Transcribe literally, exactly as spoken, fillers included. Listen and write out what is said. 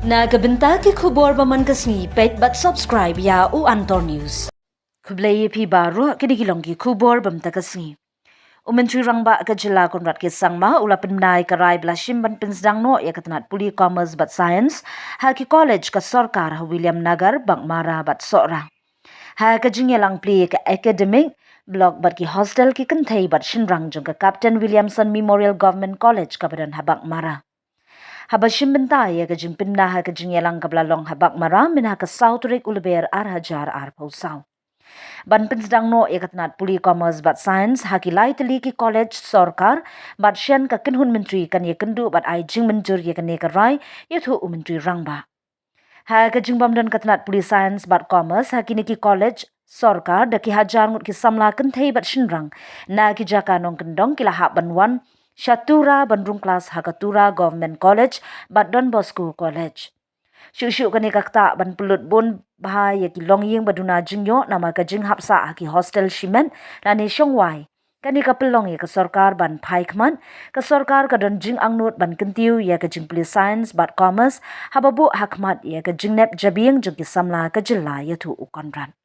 Na ka bynta ki khubor ba man ka sngi, peit bad subscribe ïa u Antor News. Khublei ïa phi baroh, kine ki long ki khubor ba mynta ka sngi. U Myntri Rangbah ka jylla Conrad K Sangma u la pynbna ïa ka rai ba la shim ban pynsdang noh ïa ka tnat pule, commerce bad science ha ki college ka sorkar ha Williamnagar, Baghmara bad Sohra. Ha ka jingïalang plie ïa ka academic block bad ki hostel, ki kynthei bad shynrang jong ka Captain Williamson Memorial Government College kaba don ha Baghmara. Haba shim bynta ïa ka jingpynbna ha ka jingïalang kaba la long ha Baghmara mynha ka saw tarik u Lber ar hajar arphew saw, ban pynsdang noh ïa ka tnat pule, commerce bad science ha ki lai tylli ki college sorkar, bad shen ka kynhun myntri kan ïakynduh bad ai jingmynjur ïa kane ka rai, ïathuh u Myntri Rangbah. Ha ka jingbym don ka tnat pule, science bad commerce ha kine ki college sorkar, da ki hajar ngut ki samla kynthei bad shynrang na ki jaka nongkyndong ki la hap ban wan sha Tura ban rung klas ha ka Tura Government College bad Don Bosco College. Shuh shuh kane ka ktah ban pynlut bun bha ïa ki longïing ba duna jingïoh namar ka jinghap sah ha ki hostel shimet lane shongwai. Kane ka pynlong ïa ka sorkar ban phai khmat. Ka sorkar ka don jingangnud ban kyntiew ïa ka jingpule science bad commerce haba buh ha khmat ïa ka jingnep jabieng jong ki samla ka jylla, ïathuh u Conrad.